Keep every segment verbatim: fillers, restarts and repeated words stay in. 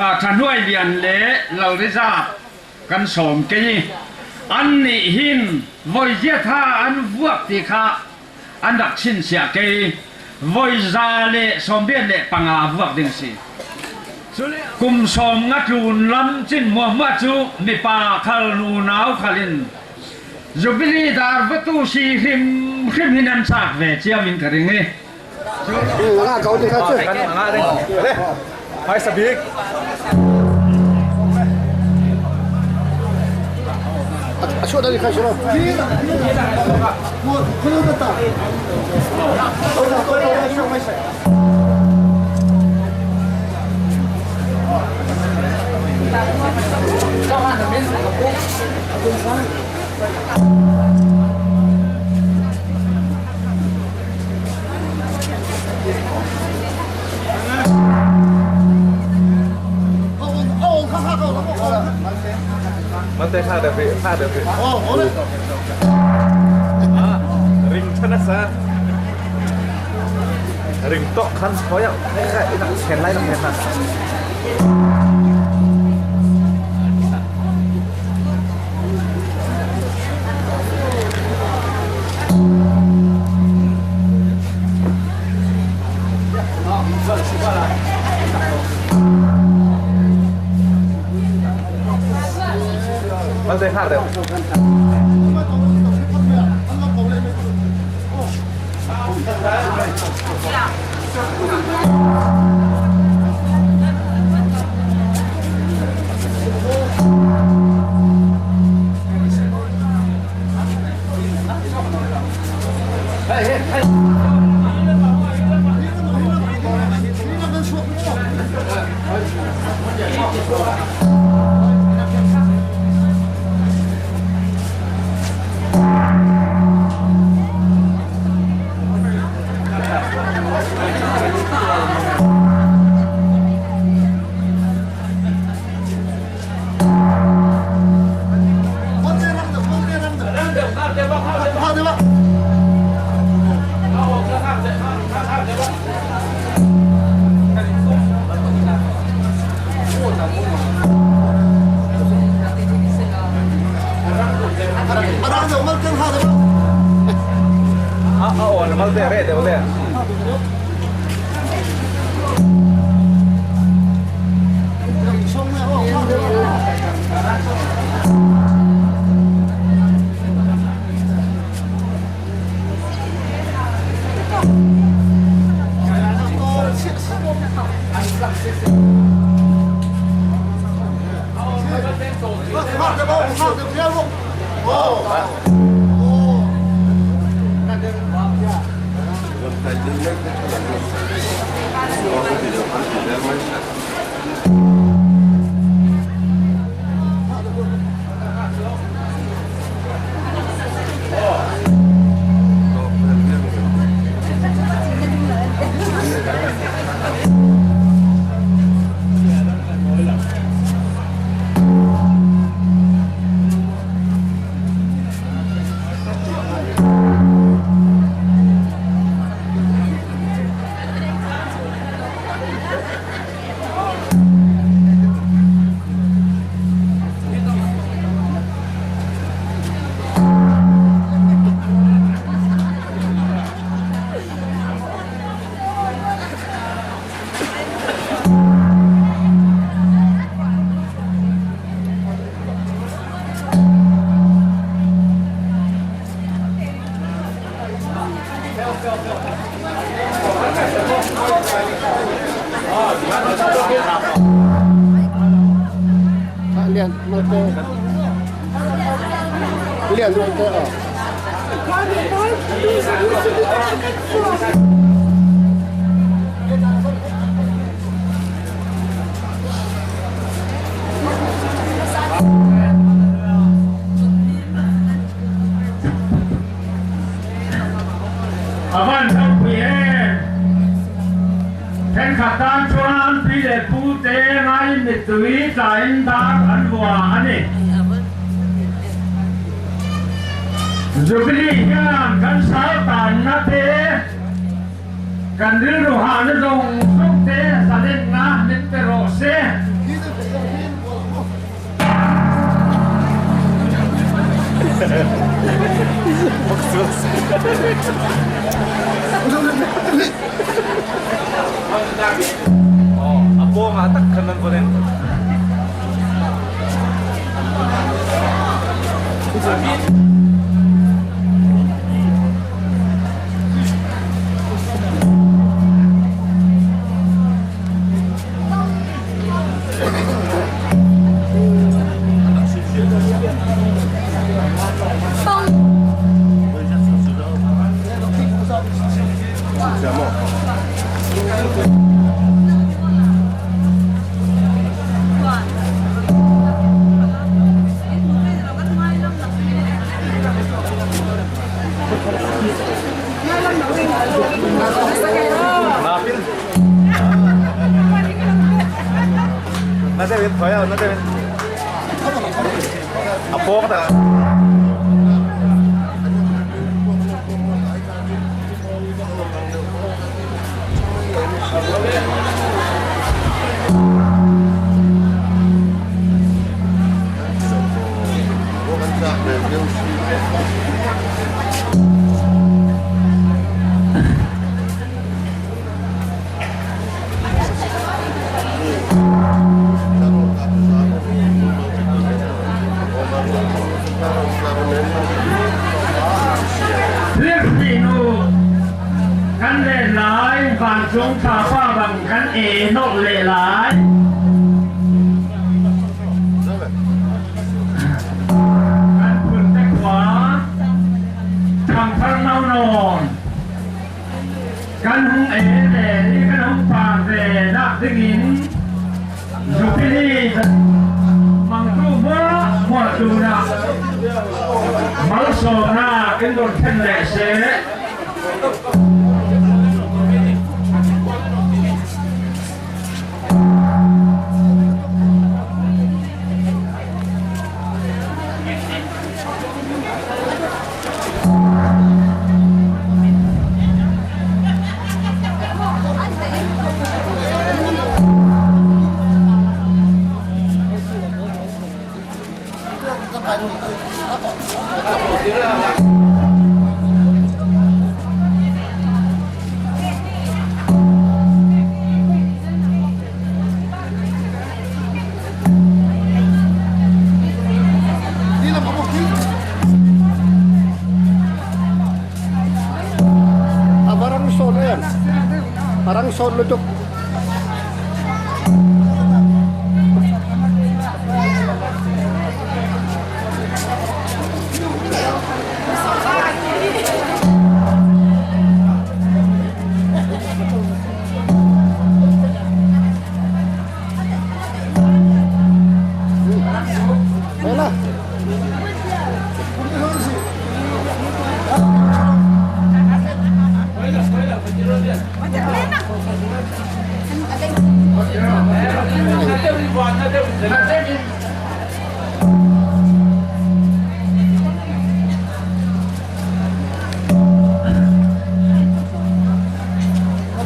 Thanuai Lian le Lalrizat kan sawm kei. Annih hin voi ziatha an vuak ti kha an rak chinsiah kei. Voi za le sawmriat le panga vuak ding si. Kum sawmnga tlun lam cin muahmuah cu mipa khal, nunau khal in Jubilee dar va tu si hrimhrim hi nan chak ve cio in ka ring hi. Nga kau ding kha cu. Kan nga ding. Hai sabik. A chuak ding kha si lo. Malte kha deuh hrih, kha deuh hrih. Ah, ring ṭhan a sa. Ring tawk khan thawi ah. Kha, i nak chen lai, nak chen lai. Malte kha deuh. A, a awn malte reh deuh le. Lian, malte. Lian, malte, ah. A van thokpui e. Khenkhat tan chuan pi leh pute ngai mittui tla in dar an vua a ni. Jubilee hian kan sal tanna te, kan rilru hahna zawng zawng te zalenna min pe rawh se. Na deuh in thoi a, na deuh in. A pawk ta. Lir ti nu kan len lai, vancung thapa bang kan e nawlh leh lai. Kan phun te khua, thangthar nau nawn. Kan hung e le i kan hung pan ve nak dingin Jubilee mangtu muahmuah tunah malsawmna in dot khen leh seh. A va rang sawn em? A rang sawn lutuk.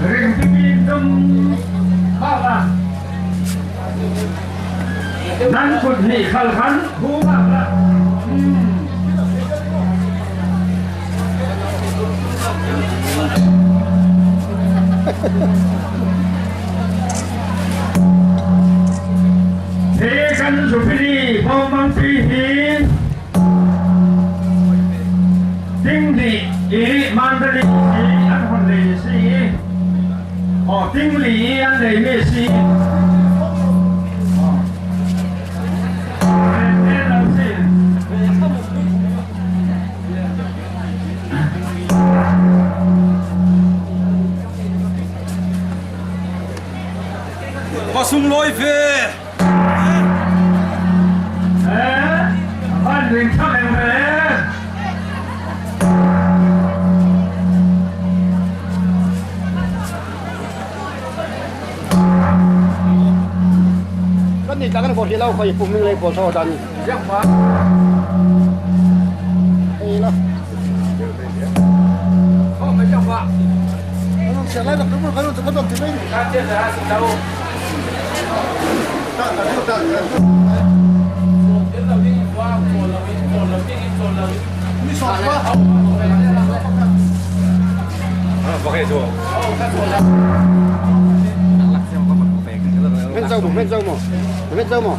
Ring tipi tum baba. Nan kut nih khal khan hu baba. He kan Jubilee bawmangpi hi. Ting nih i Mandalay i an hon lei si. Aw, ting li i an lei mi si. Aw. Ren ren lo si. Khua sung lawi ve. Kan ni tang kan ko hi lau khoi pum ning lei pol tho dan. Ei la. Met zo maw? Met zo maw?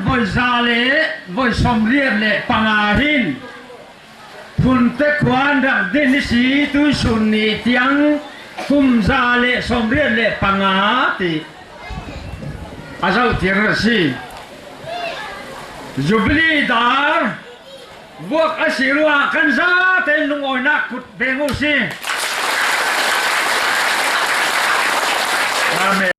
Voi za le voi sawmriat le panga hin Phunte khuan rak din i si tuisun ni tiang kum za le sawmriat le panga ti a zohtir a si. Jubilee dar vuak a si ruah kan zate lungawinak kut beng uh si.